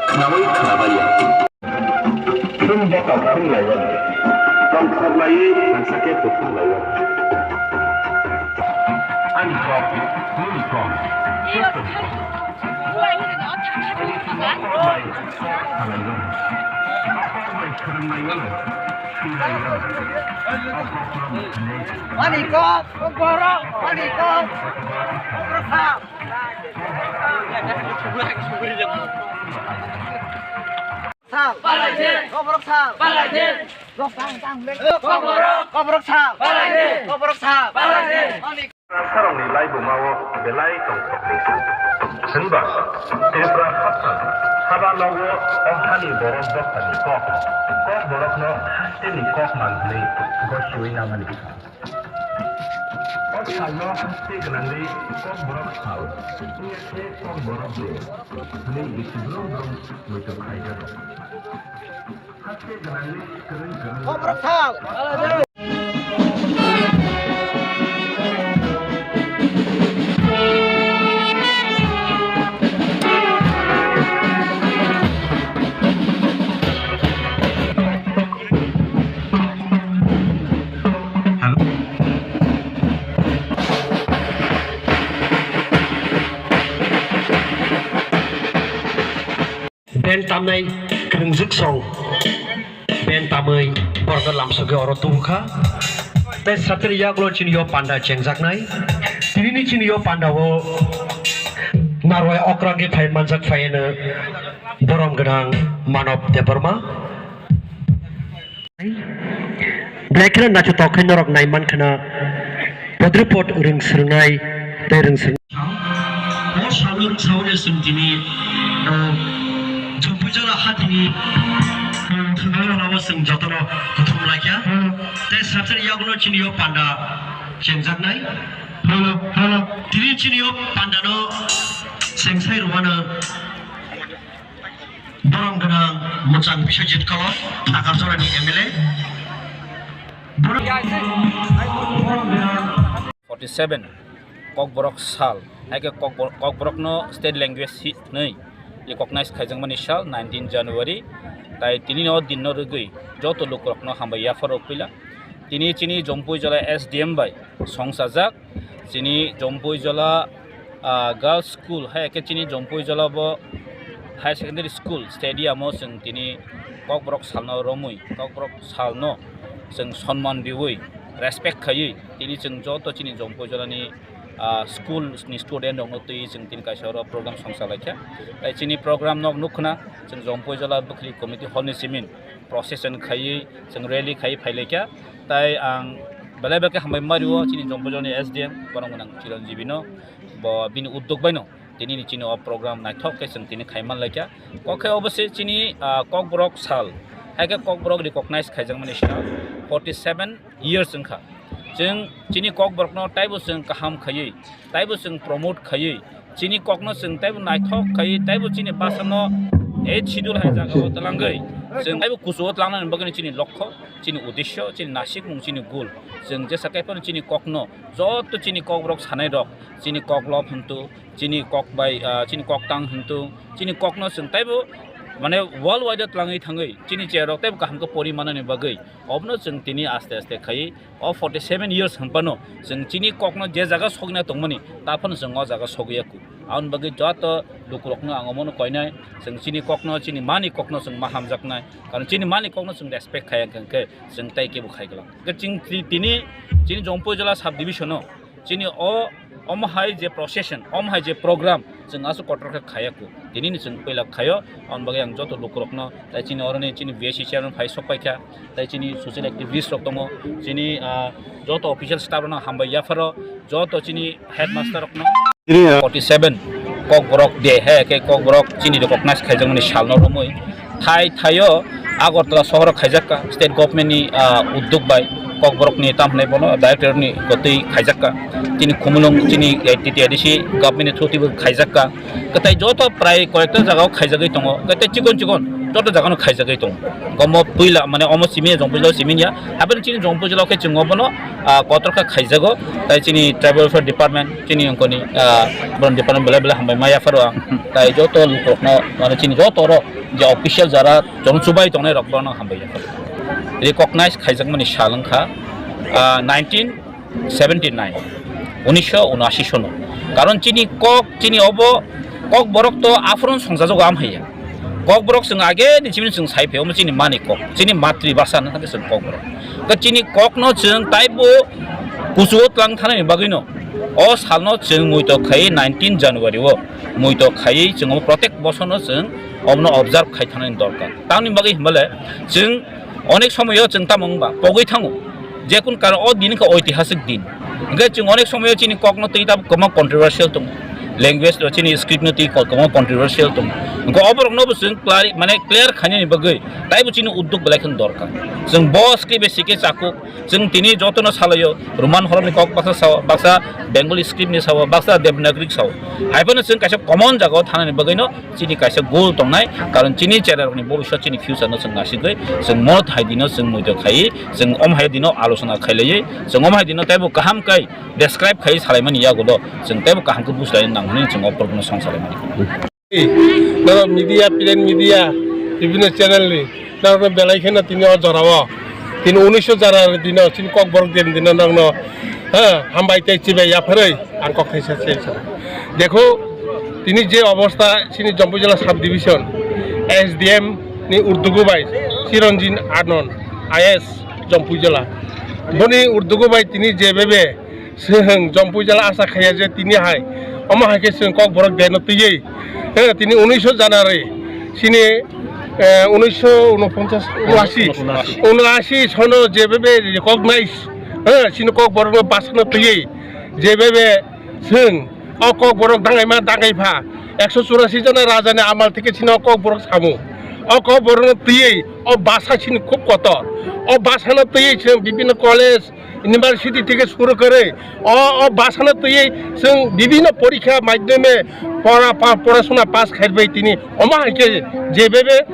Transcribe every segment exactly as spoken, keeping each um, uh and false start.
Khnaui khnabaiya. Khum bokal khum laiya. Tongthok laiwi thansa khe kuthum laiya. Ani kok, nini kok. Ani kok, kok borok, ani kok. Sal. Palai de. Koborok sal. Palai de. Rok tang tang le. Koborok. Koborok sal. Palai de. Koborok sal. Palai de. Ani. Sarongni laibuma-o belai tongthokni. Hwnba Tripura hapsa haba nogo o hani borok dophani kok, kok borokno hasteni kok man hwnwi gosiwi namani. O salno haste gwnangwi Kokborok sal wngya khe Kokborok de hwnwi bisi brum brum muitu khaijago. Haste gwnangwi kwrwng kwrwng Kokborok sal. Band tamnai kwrwngjwk song, band tamwi borokno lamsogwi oro tubukha. Tei satri yagulo chini yo panda chengjaknai. Tinini chini yo panda o narwai okra wngwi phai manjak phaiano borom gwnang Manob Debbarma. Belai kheno naithotok khe norok nai man kheno podre pod rwng swrwngnai tei rwng swrwng. O salno rwngsaui chwng tini, o, Jompuijala hatini, o, thwngnairokno chwng jotono kuthum laikha. Tei sachar yagulo chini o panda chengjaknai. Tini chini o pandano chengsai rwmano. Borom gwnang mwchang Biswajit Kolom, Nagarjorani M L A. Forty seven Kokborok sal, hai khe Kokbo-, Kokborokno state language hi-, hwnwi recognize khaijakmani sal nineteen January. Tai tini no din no rwgwi joto lukurokno hambai yaphar rw pila. Tini chini Jompuijala S D M bai songchajak. Chini Jompuijala, ah, Girls School, hai khe chini Jompuijala bo Higher Secondary School stadium o chwng tini Kokborok salno romwi, Kokborok salno chwng sonman riwi, respect khaiwi, tini chwng joto chini Jompuijalani, ah, school ni student rokno twi chwng tini kaisa oro program songchalaikha. Tai chini program no nukkhna chwng Jompuijala Bwkhri Committee Hall ni simin procession khaiwi, chwng rally khaiwi phailaikha. Tai ang belai belai khe hambai mario chini Jompuijala ni S D M, borok gwnang Chiranjeevi no, bo bini uddog bai no tini ni chini o program naithok khe chwng tini khai manlaikha. Kok khe obose chini, ah, Kokborok sal, hai khe Kokborok recognize khaijakmani sal forty seven years wngkha. Chwng chini Kokborokno taibo chwng kaham khaiwi, taibo chwng promote khaiwi, chini kokno chwng taibo naithok khaiwi, taibo chini bwsano eighth schedule hai jagao twlangwi chwng taibo kuchugo twlangnani bagwino chini lokho, chini uddesyo, chini nasikmung, chini goal. Chwng jesa khe phano chini kokno joto chini Kokborok sanairok, chini Koklop hwntu, chini kok bai, ah, chini koktang hwntu, chini kokno chwng taibo, mane, world wide o twlangwi thangwi chini cherok taibo kaham khe pori manani bagwi obono chwng tini aste aste khaiwi o forty seven years hwnphano chwng chini kokno je jaga sogwina tongmani, ta phano chwng o jaga sogwi ya ku. Aboni bagwi joto lukurokno ang omono koinai, chwng chini kokno, chini mani kokno chwng ma hamjaknai, karon chini mani kokno chwng respect khaiya hwnkhe chwng tei kebo khai gwlak. Hwnkhe chwng ti-, tini chini Jampui Jala sub division-o chini o, omo hai je procession, omo hai je program chwng aswk kotor khe khaiya kho. Tinini chwng puila khaio, aboni bagwi ang joto lukurokno, tai chini oroni chini V S C chairman phai sok paikha, tai chini social activist rok tongo, chini, ah, joto official staff rokno hambai yapharo, joto chini headmaster rokno. Tini, ah, forty seven Kokborok Day, he khe Kokborok chini recognize khaijakmani salno romwi thai thaio Agartala sohoro khaijakka state government ni, ah, uddog bai Kokborok ni tam hwnwi bono director ni gotwi khaijakka, chini Khumulwng chini T T A D C government ni through twibo khaijakka. Kwtai joto prai koyekta jagao khaijagwi tongo, kwtai chikon chikon joto jagano khaijagwi tongo. Omo puila, mane, omo simi ya, Jampui Jala simi ya. Haphano chini Jampui Jala khe chwng obono, ah, kotor khe khaijago. Tai chini tribal welfare department, chini ongkoni, ah, boron department belai belai hambai ma yapharo ang. Tai joto lukurokno, mane, chini joto oro je official jara chwng chubai tongnai rok bono hambai yapharo. Recognize khaijakmani sal wngkha, ah, nineteen seventy nine, unisho unashi sono. Karon chini kok, chini obo Kokborok to aphuru songchajago am haiya. Kokborok chwng age ni chini chwng sai phaio, omo chini mani kok, chini matri basa no thangkhe chwng Kokborok. To chini kokno chwng taibo kuchugo tlang thanani bagwino o salno chwng muito khai nineteen January o muito khai chwng omo protek bosorno chwng omono observe khai thanani dorkar. Tamni bagwi hwnbale chwng Onek somoyo chwng tamo wngba pogwi thango, je kun karon o din khe oitihasik din. Hwnkhe chwng onek somoyo chini kokno twi tabuk kwbangma controversial tongo, language rok chini script no twi kwbangma controversial tongo. Hwnkhe oborokno bo chwng clari-, mane clear khainani bagwi taibo chini uddog belai kheno dorkar. Chwng bo script bai sikhe chakuk, chwng tini jotono salaio, Roman horokni kok baksa sao, baksa Bengali script ni sao, baksa Devanagari sao. Haiphano chwng kaisa common jagao thanani bagwino chini kaisa goal tongnai, karon chini chera rokni bobiswt chini future no chwng nasigwi, chwng mo hai dino chwng muito khai, chwng om hai dino alochona khailaiwi, chwng om hai dino teibo kaham kai describe khai salaimani yagulo chwng teibo kaham khe bujlai nang hwnwi chwng o program no song salaimani. Noro media, print media, bibhinno channel ni norokno belai kheno tini o jorao, tini unisho jora dino chini Kokborok din dino norokno, ha, hambai tei chibai yapharwi ang kok thaisa se. Dekho, tini je obostha chini Jampui Jala sub division S D M ni urdugu bai Chiranjin Anand I A S Jampui Jala, boni urdugu bai tini je bebe Chwng Jampui Jala asa khaiya je tini hai, omo hai khe chwng Kokborok Day no twiwi, eh, tini unisho January, chini, eh, unisho unoponchas, unashi, unashi sono je bebe recognize, eh, chini Kokborok no basa no twiwi, je bebe chwng o Kokborok dangaima dangaipha, ekso churasi jona raja ni amal theke chini o Kokborok samu, o Kokborok no twiwi o basa chini khub kotor, o basa no twiwi chwng bibhinno college, university theke suru kore o, o basa no twiwi chwng bibhinno porikha madhyome pora, pa-, porasuna pass khairbai tini. Omo hai khe je bebe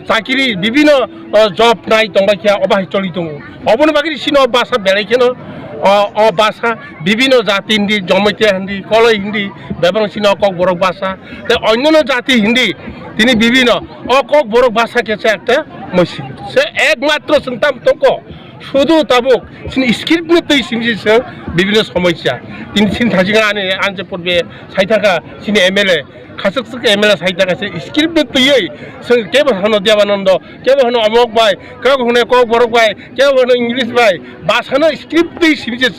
chakiri bibhinno, o, job nai tongbai kha, obo hai choli tongo. Oboni bagwi chini o basa belai kheno, o, o basa bibhinno jati hindi, Jomotia hindi, Koloi hindi, bebak chini o Kokborok basa. Te onyono jati hindi, tini bibhinno o Kokborok basa khe se ekta mushkil. Se ekmatro chwng tam tongkho. Sudu tabuk chini script ni twi simi se bibhinno somosya. Tini chini thajika ani anje purbe saithaka chini M L A, khasuk suk M L A saithaka se script ni twiwi se kebo hano Devanando, kebo hano Amok bai, kebo hano Kokborok bai, kebo hano English bai, basa no script twi simi se